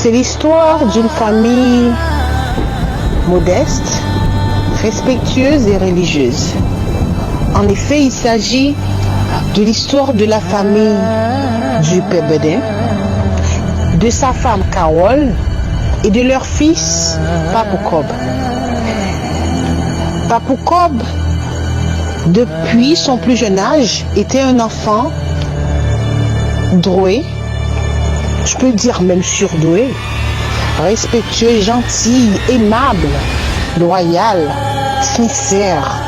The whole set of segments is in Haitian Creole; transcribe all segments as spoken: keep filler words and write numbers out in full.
C'est l'histoire d'une famille modeste, respectueuse et religieuse. En effet, il s'agit de l'histoire de la famille du père Bedin, de sa femme Carole et de leur fils Papou Kòb. Papou Kòb, depuis son plus jeune âge, était un enfant doué, je peux dire même surdoué, respectueux, gentil, aimable, loyal, sincère.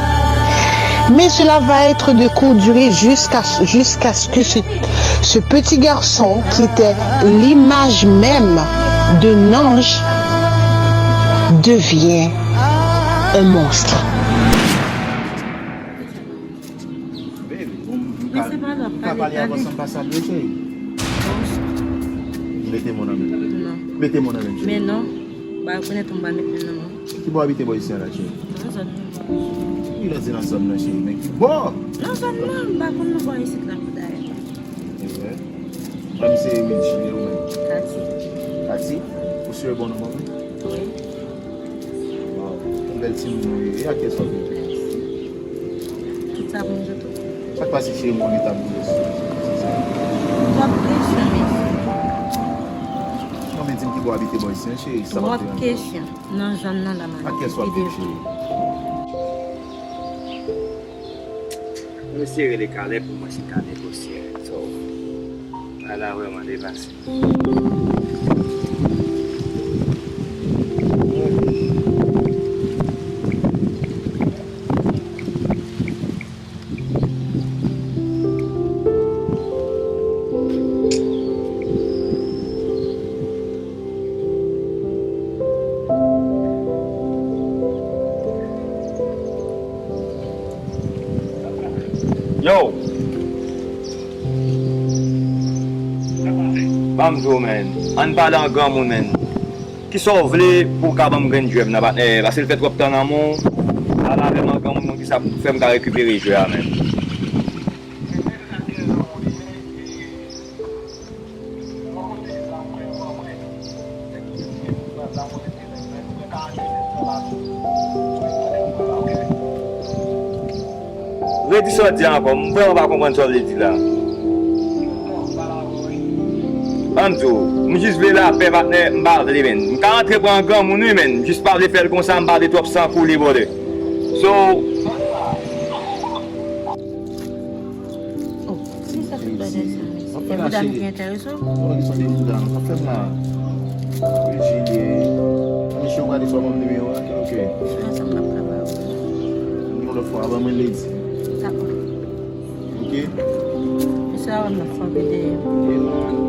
Mais cela va être de courte durée jusqu'à jusqu'à ce que ce, ce petit garçon qui était l'image même d'un ange devient un monstre. Baby, m ka, m ka pale avè w san m pa sa dwe, cheri? Mete men w nan men m. Non. Mete men w nan men m, cheri. Men non, ba rekonèt ou m pa met men nan men w. Ki bò w abite bò isi a la, cheri? Nan zòn nan. Ki lè di nan zòn nan, cheri? Men ki bò? Nan zòn nan, m pa konn nan bò isit la pou dayè. Ehè. Mwen se Wilchie, ou menm? Kati. Kati? Ou sure bon non, mwen? Wi. Waw, yon bèl timoun ou ye. E ak kiyès w ap viv? Tout sa pou m di w tou. Sa k pase, cheri, m konn eta m bouleves. Twòp kesyon, mesye. Non, men di m ki bò w abite bò isi an, cheri, si sa p ap deranje w. Twòp kesyon. Nan zòn nan la, m abite. Ak kiyès w ap viv, cheri? Mwen se rele Caleb pou mwen si ka negosye. So, bagay la vrèman depase. Yo! Ban m di w, menn. Ann pale an granmoun, menn. Kisa w vle pou w ka ban m grenn djèm nan, patnè? Paske l fè twòp tan nan men w. Pale avè m an granmoun, kisa pou fè m ka rekipere jwè a, menn. Redi sa w di a ankò, m vrèman pa konprann sa w vle di la. An m di w, m jis vle lapè, patnè, m pa vle, menn. M ka antre pran granmoun, wi, menn. M jis pa vle fè l konsa, m pa vle twòp san koule, brother. So, Oh, kisa tout bagay sa, mesye? E bouda m ki enterese w? Ou ki sonde bouda m? Sa fè m la. Virginie. Mesye, ou gade sou mwen nimewo a, ki oke. Ansanm n ap ka ba ou. Yon lòt fwa, ban mwen ledi. Dakò. Oke? Mesye, a wè m ap fè videyo. Oke, man.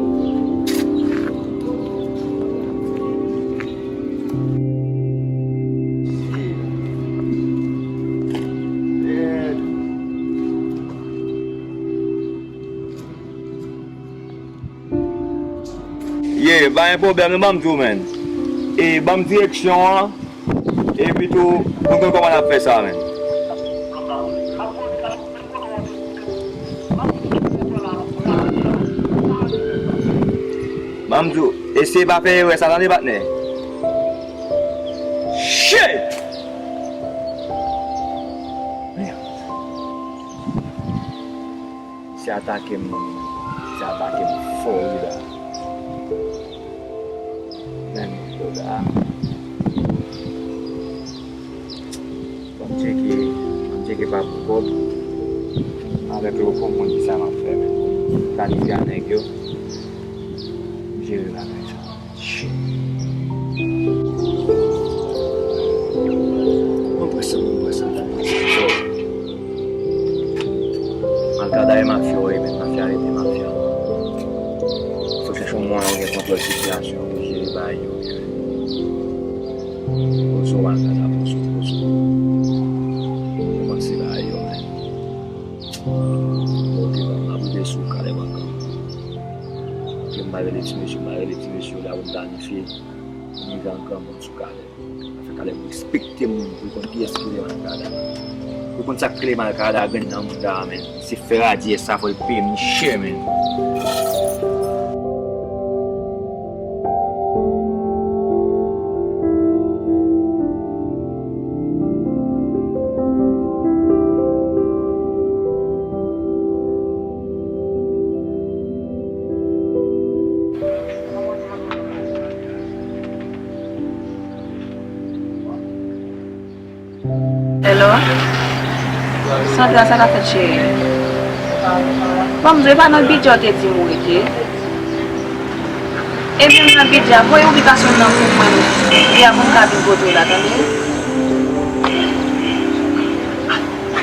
Yeah, pa gen pwoblèm non, ban m di w, menn. E ban m direksyon an, epi tou, nou konn kòman n ap fè sa, menn. Ban m di w, eseye pa fè erè sa, tande, patnè. Shit! Mèd. Misye atake m, misye atake m fò wi la. Men, men, men, men. Ban m tcheke, ban m tjeke Papou Kòb. Avèk yo, pou m konn kisa m ap fè, men. Planifye a nèg yo. M jere bagay sa. Shit. Mwen prese, mwen prese, mwen prese. Malkada e mafya, wi, men mafya rete mafya. Fò chèche yon mwayen ou gen kontwòl sitiyasyon pou jere bagay yo byen. Pozo, malkada, pozo, pozo. Kòmanse bagay yo, men. Ok, bon, m ap rive sou Caleb ankò. Ok, m va rele ti mesye, m va rele ti mesye la pou m planifye. M rive ankò, moun sou Caleb. Afè Caleb respekte moun, pou l konn kiyès ki rele Malkada. Pou l konn sa k rele Malkada, grenn nan moun ta, men. Se fè radyè sa, fò l peye m chè, men. Hello? Sandra, sa k ap fèt, cheri? Ban m di w, e pa nan bidjè w te di m ou rete? Ebyen, m nan bidjè a. Voye ibikasyon w nan pou mwen, wi. Epi apre m ka vin kote w la, tande?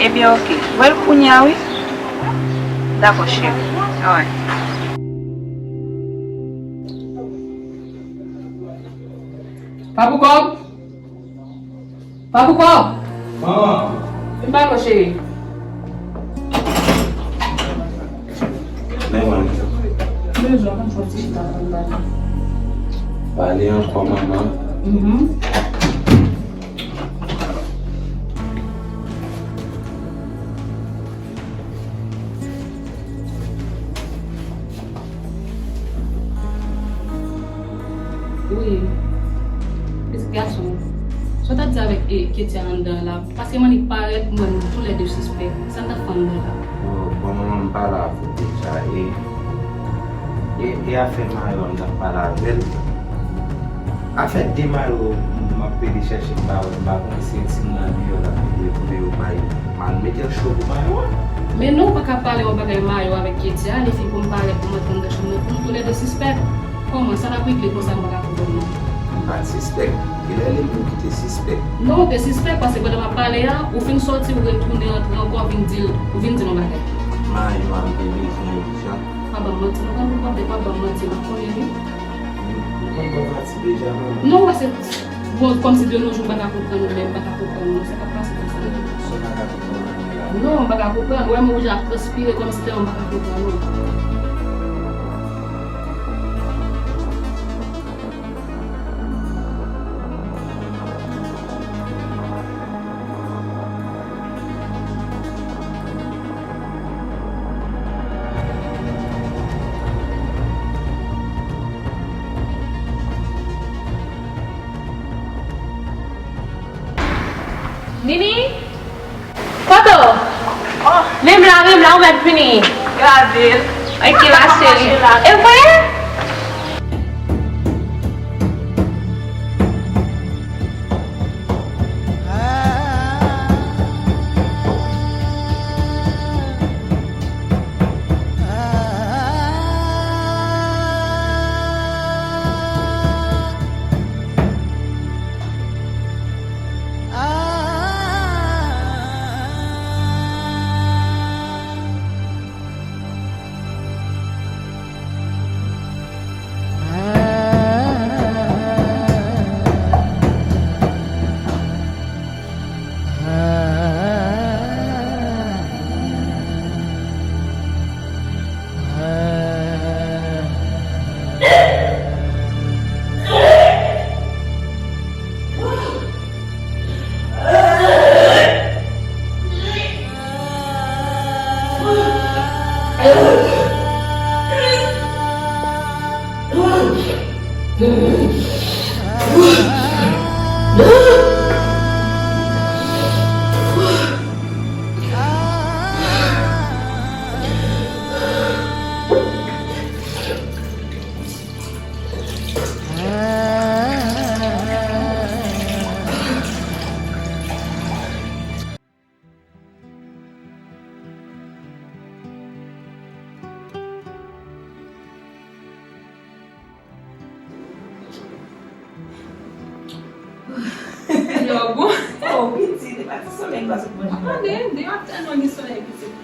Ebyen, oke. Voye l kounye a, wi. Dakò, cheri. Alright. Papou Kòb! Papou Kòb! Manman! Vin pale w, cheri. Men mwen. Bezwen konn fò ti chita pou m pale. Pale ankò, manman. Mhm. Wi. Pitit gason. Sa w t ap di avèk, e, Ketia anndan la? Paske m annik parèt, m wè nou toulède sispèk. Sa n t ap fè anndan la? Bon, bon, manman, m pale avè w deja, e, e, e afè Mayo a m t ap pale avè l. Afè de Mayo, m ap pede chèche m pa wè, m pa konnen si e timoun nan deyò l ap pede pou yo bay. Mal mete l cho pou Mayo a. Men non, ou pa ka pale yon bagay Mayo avèk Ketia, li fin pou m parèt pou m antre anndan chanm nan, pou nou toulède sispèk. Kòman sa t ap regle konsa, m pa ka konprann non. M pa t sispèk. Genlè li menm ki te sispèk. Non, ou te sispèk, paske pandan m ap pale a, ou fin sòti, ou retounen antre ankò, ou vin di l, ou vin di l yon bagay. Mayo a m te bezwen wi, Jan. Pa ban m manti non, pa, pa, pa ban m manti, m ap konnen wi. M konn ban manti deja, manman. Non, paske, bon, kòmsi de nos jours, m pa ka konprann ou menm, m pa ka konprann ou, sa k ap pase konsa. Sa w pa ka konprann anyen la? Non, m pa ka konprann. Ou wè m wouj ap transpire kòmsi tèlman m pa ka konprann ou. Nini? Kote w? Oh. Vin la, vin la, ou mèt vini. Gade l. Ok, ma cheri. E vre? Yo, bon. Oh, pitit, e pa ti solèy pa sot manje la. Tande, deyò ap tèlman gen solèy, pitit.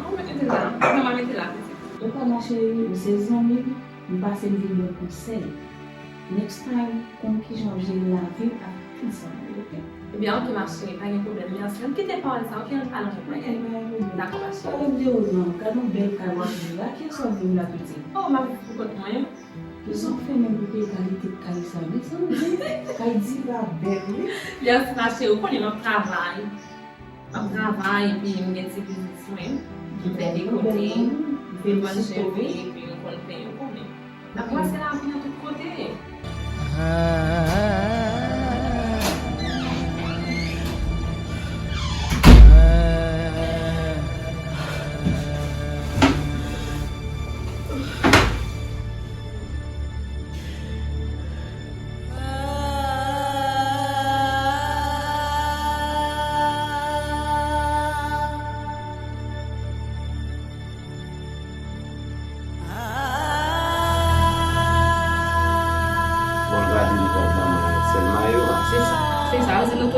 Ou mete la. Non, mete la, pitit. Ou pa ma cheri, ou se zanmi m, m pase m vin yon konsèy. Next time, konn kijan w jere lavi w ak tout zanmi w, oke? Ebyen, oke, ma cheri, pa gen pwoblèm, mèsi. Ann kite pawòl sa, oke, ann pale ann pale. Oke, pa gen pwoblèm. Dakò, ma cheri. Pale m de ou non, gad yon bèl kay w ap viv la, kiyès w ap viv la, pitit? Oh, m ap viv pou kont mwen. Kisa w fè menm pou peye kalite kay sa, mezanmi? Kay diva bèl, wi. Mèsi, ma cheri, ou konnen m ap travay. M ap travay, epi m gen ti biznis mwen. M fè dekote, m vann cheve, epi m konn penyen, ou konnen. N ap brase lavi nan tout kote.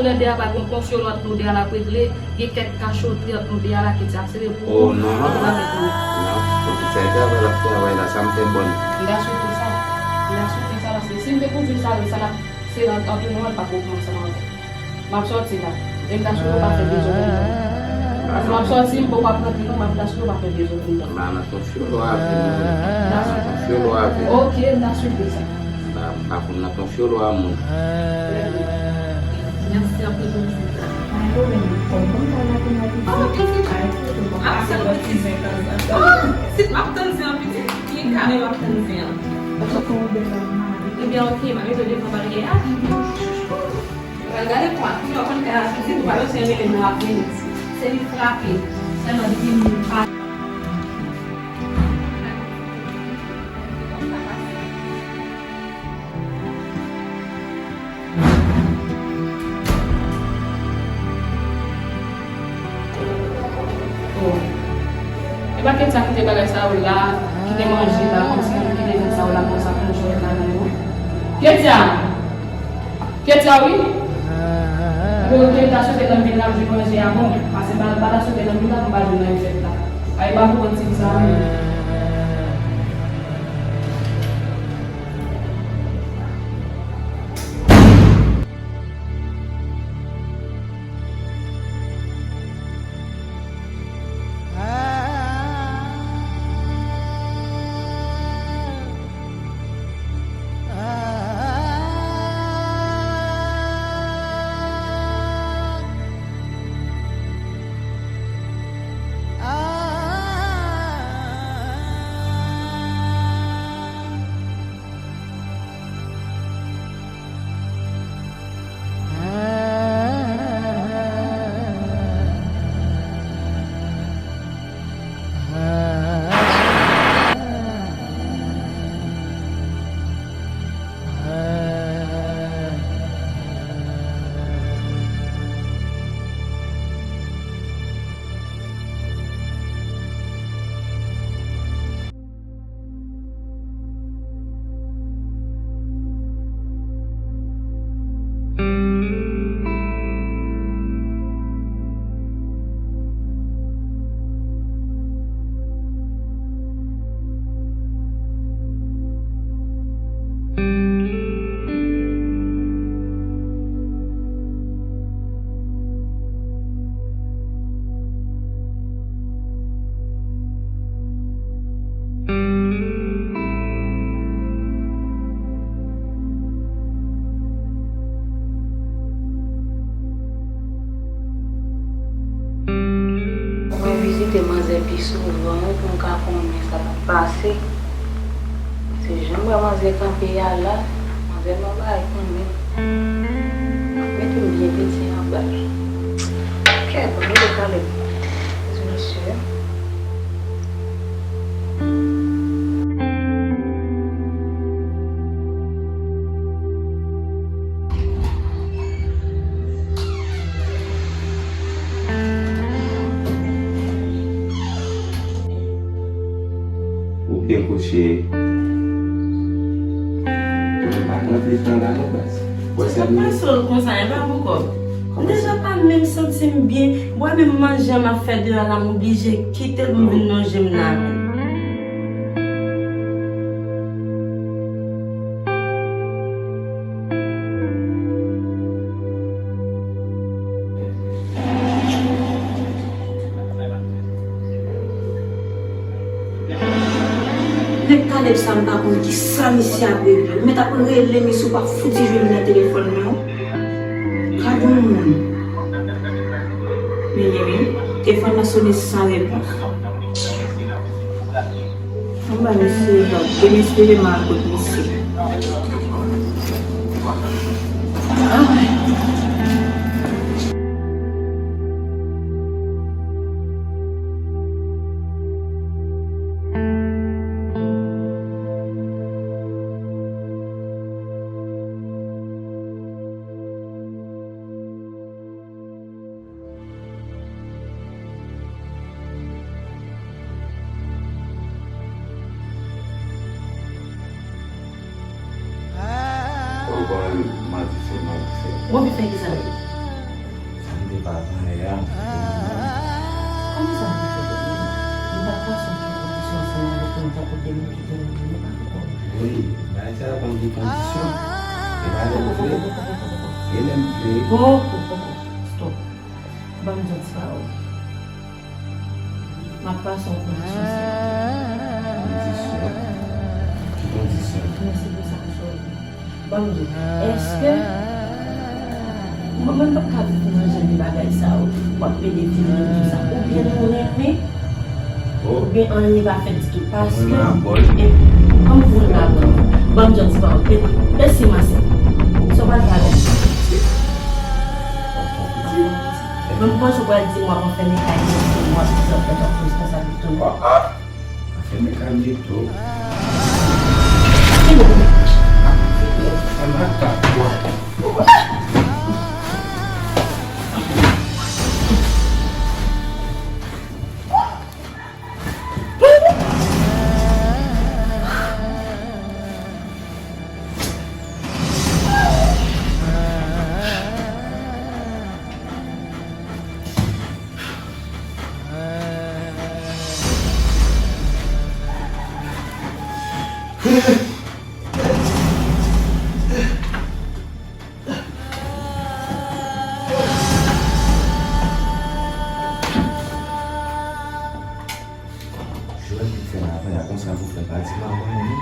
Lè de a pa gen yon konfyolo ant nou de a l ap regle, gen kèk kachotri ant nou de a la ki te asire pou ou. Oh, non, non, non. Non, pou ki sa e travay l ap travay la, sa m fè bòn. M ta swete sa. M ta swete sa, paske si m te kouvri sa, sa l ap, se ant, ant nou an, l p ap regle ansanm ankò. M ap sòti la. E m ta swete w pa fè dezòd anndan. Paske m ap sòti, m poko ap rantre non, m ap ta swete w pa fè dezòd anndan. M pa nan konfyolo avè w. M pa nan konfyolo avè w. Ok, m ta swete sa. M pa, m pa konn nan konfyolo a moun. Mèsi anpil pou vizit la. Pa gen pwoblèm. Kòm, kòm sa la pou mwen, pitit. Ap sèl pitit. Ah, pitit, m ap tann zen an, pitit. Ki kare m ap tann zen an. Ebyen, ok, m a mete w devan baryè a. Gade pwa, kounye a w konn kay la soti, ou pa bezwen rele m, l ap vini. Se li frape. Sèlman depi m pa. Oh. E pa Ketia kite bagay sa yo la, kite manje la, kòmsi kite zen sa yo la, konsa pou nou jwenn ladan yo. Ketia! Ketia, wi. Bon, ok, m ta swete lè m vin la, m jwenn manje a bon. Paske m pa, m pa ta swete lè m vin la pou m pa jwenn nan resèt la. Ay, pa pou ti sa menm. Mwen vizite manzè pi souvan wi, pou m ka konnen sa k ap pase. Se jan m wè manzè kanpe a la, manzè nan bagay kanmenm. Mete m byen piti anba. Kè, bon, nou dekalem. Ti mesye. Ou byen kouche. Ou pa pran plis tan la non, baz. Wè sa k pase w konsa, e pa pou kòb. M deja pa menm santi m byen. Wè menm manje a m ap fè deyò la, m oblije kite l pou m vin lonje m la menm. Nèg Caleb sa, m pa konn kisa misye ap regle. Ou mèt ap rele misye, ou p ap fouti jwenn li nan telefòn non. Gad yon moun. Men li menm, telefòn nan sone san repons. Anba misye, jan demespere m al kot misye. Ou konn manti se manti se. Bon, pi fè ki sa? Papa, ya. Kòman sa pou fè pou mwen? Li pa t panse ki kondisyon ansanm avèk mwen tankou te nou kite nou, nou pa konn. Wi, bagay sa a konn gen kondisyon. E pa lè m vle, e lè m vle. Poko, poko, stop. Ban m di yon ti pawòl. M ap pase yon kondisyon sou ou. Kondisyon? Ki kondisyon? Mèsi pou sa m sove. Ban m di w, èske mwen menm p ap ka viv nan jan de bagay sa yo, w ap pede vin di m sa. Oubyen nou renmen, oubyen anyen pa fèt ditou. Paske, e, kòm pou l la, ban m di yon ti pawòl. E, e si m ansent? Sa w pral fè avè m? Mwen m panse w pral di m w ap anfèmen kay mwen, w ap di w ap fè tankou responsab li tou. Anfèmen kay mwen tou. Sa makak, bwa. Jwèt ou fè la, konsa pou fè pati manman ou, non?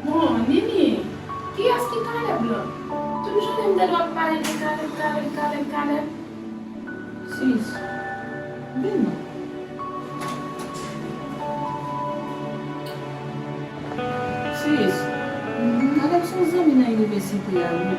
Bon, Nini, kiyès ki Caleb la? Tout jounen m tande w ap pale de Caleb, Caleb, Caleb, Caleb. Sis, vin non. Sis, Caleb se yon zanmi nan inivèsite a, wi.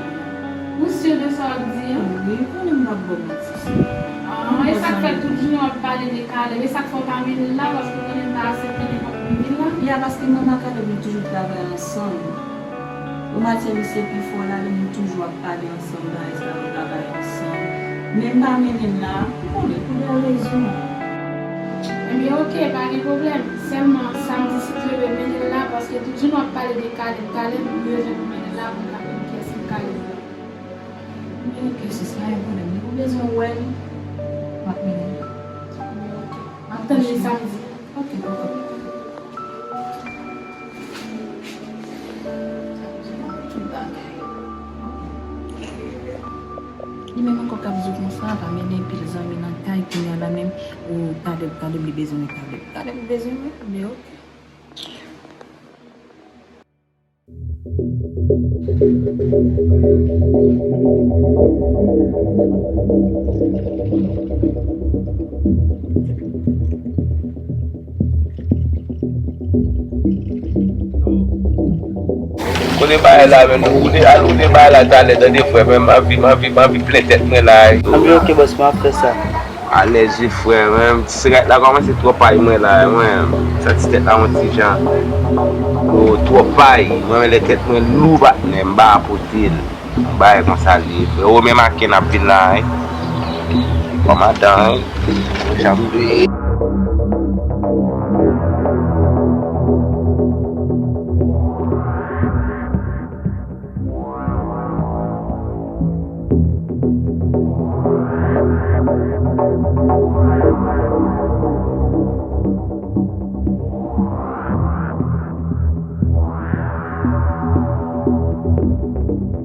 Ou si de sa w ap di a? Wi, ou konnen m p ap ba w manti, sis. Ah, e sa k fè tout jounen w ap pale de Caleb? E sa k fè w pa mennen l la, paske w konnen m pa aksepte nenpòt moun vin la? Ya, paske mwen ak Caleb, nou toujou travay ansanm. An matyè misye pi fò ladan, nou toujou ap pale ansanm, bagay sa yo, travay ansanm. Men m pa mennen l la, ou konnen, pou de rezon. Ebyen, oke, pa gen pwoblèm. Sèlman, samdi, si Dye vle, mennen l la, paske tout jounen w ap pale de Caleb, Caleb, m bezwen pou mennen l la, pou m ka konn kiyès ki Caleb la. Men oke, sis, pa gen pwoblèm. Depi w bezwen wè l, m ap mennen l la. Ebyen, oke. M ap tann li samdi. Oke, poko. Tout bagay. Li menm ankò k ap di w konsa, pa mennen pil zanmi nan kay, kounye a la menm, ou Caleb, Caleb, li bezwen wè Caleb. Caleb, li bezwen wè, men oke. Kote bagay la menm, nou woule, al woule bagay la talè, tande frè, men m anvi, m anvi, m anvi plen tèt mwen la. Anvi, oke, bòs, mwen ap fè sa. Alèz wi frè, men ti sigarèt la kòmanse twò pay mwen la, mwen, santi tèt la yon ti jan. Yo twò pay, mwen, men lè tèt mwen lou, patnè, m pa pote l. Yon bagay konsa l ye, frè. Ou menm ak ken ap vin la, wi. Kòmandan, wi. Ou janm dwe.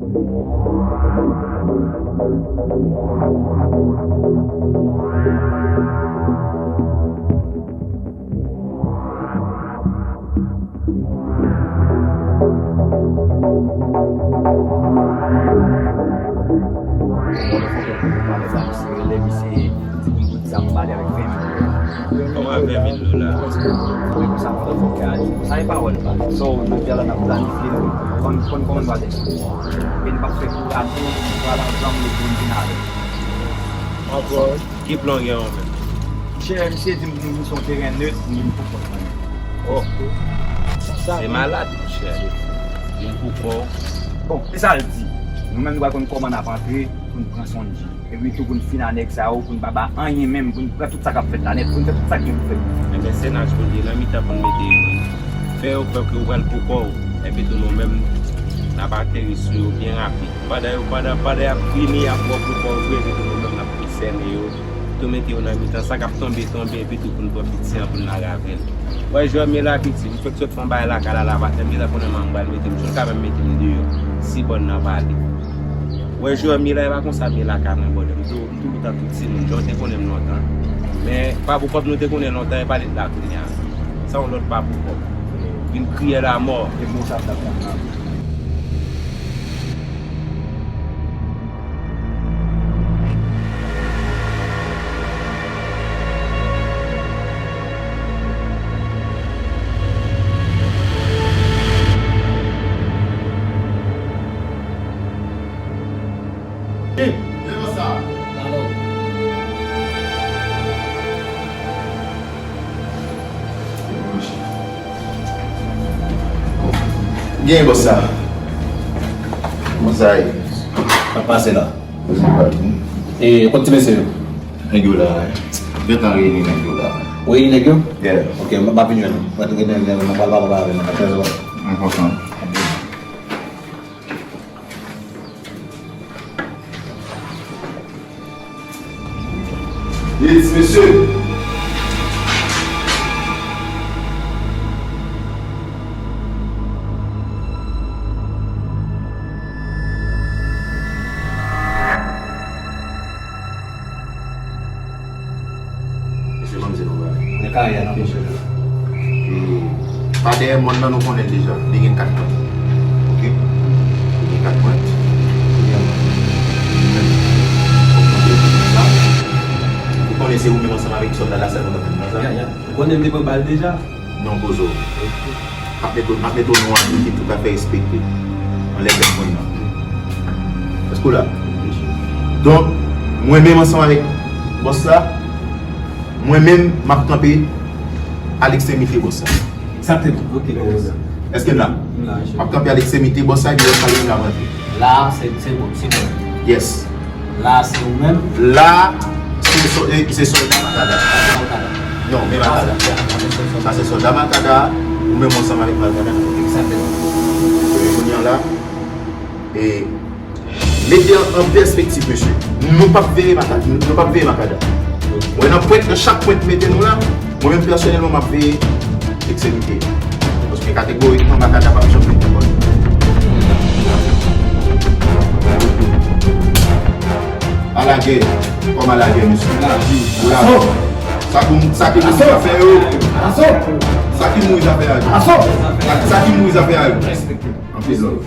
Kòman vè mil dola? Sa e pawòl pa. So, jodi a la n ap planifye l. Konn, konn kòman n pral fè. Men n p ap fè kou rato, n pral ansanm, nou pou n vin avè l. Ankò, ki plan w gen an menm? Chè, misye di m, m se yon teren net, m vin pou kò m. Oh. Se malad, monchè. Vin pou kò w. Bon, se sa l di. Nou menm, nou pral konn kòman n ap antre pou n pran swen de li. Epi tou pou n fin a nèg sa yo, pou n pa ba anyen menm, pou n pran tout sa k ap fèt la nèt, pou n fè tout sa k gen pou fèt. Enben, se naj pou n ye nan mitan pou n mete yo. Fè yo kwè ke ou pral pou kò w. Epi tou nou menm, n ap ateri sou yo byen rapid. Pandan yo, pandan, pandan y ap vini, y ap pran pou kò w vre, epi tou nou menm, n ap sène yo. Tou mete yo nan mitan, sa k ap tonbe, tonbe, epi tou pou n pran piti an, pou n lage avè l. Wè, jwè m ye la, piti, m fèk sot fè yon bagay lakay la, la, patnè m gentan konnen m pral mete m, m ka menm mete m deyò, si bòn nan pale. Wè, jwè m ye la, e pa konsa m ye lakay mwen, bòdè. M tou, m toujou t ap tout timoun, jan w te konnen m lontan. Men, pa pou kòb nou te konnen lontan, e pa li t la kounye a. Sa yon lòt pa pou kòb. Vin kriye lamò. E bon sa, sa, sa, sa. Gen bòs sa. Bòs sa ye. Sa k pase la? E kot ti mesye yo? Nèg yo la. Gentan reyini nèg yo la. Ou reyini nèg yo? Yeah. Ok, m ap vin jwenn ou. Mwen tou gentan vin, mwen pral pale avè nou. Mwen kontan. Yes, mesye. Mesye, ban m di nou bagay. Nan karyè nan, mesye. E, pa dèyè mòn nan, nou konnen l deja. Li gen kat pwent. Ok? Li gen kat pwent. Ou konnen se ou menm ansanm avèk sòlda la sèlman k ap fè sa? Ya, ya. Ou konnen m te pran bal deja. Non, poze w. M ap mete w, m ap mete w nan yon aplikasyon pou ka fè respekte anlè tèt mòn nan. Èske w la? Donk, mwen menm ansanm avèk bòs la, mwen menm, m ap kanpe a lekstremite bòs la. Egzakteman. Ok, ok. Èske m la? M la, mesye. M ap kanpe a lekstremite bòs la, epi bòs la li menm l ap rantre. La, se, se bon, se bon. Yes. La, se ou menm? La, se sò-, e, se sòlda Makada. Makada. Non, men Makada. Sa, se sòlda Makada, ou menm ansanm avèk Makada. Egzakteman. E kounye a la, e, mete an, an pèspektiv, mesye. Nou p ap veye Makada. Nou p ap veye Makada. Mwen nan pwent, nan chak pwent mete nou la, mwen menm pèsonèlman, m ap veye ekstremite. Paske kategorikman, Makada p ap janm mete kò l. Alagè, kòm alagè, mesye. Sa ki, sa ki mouri zafè yo. Sa ki mouri zafè yo. Sa, sa ki mouri zafè yo. Anpil love.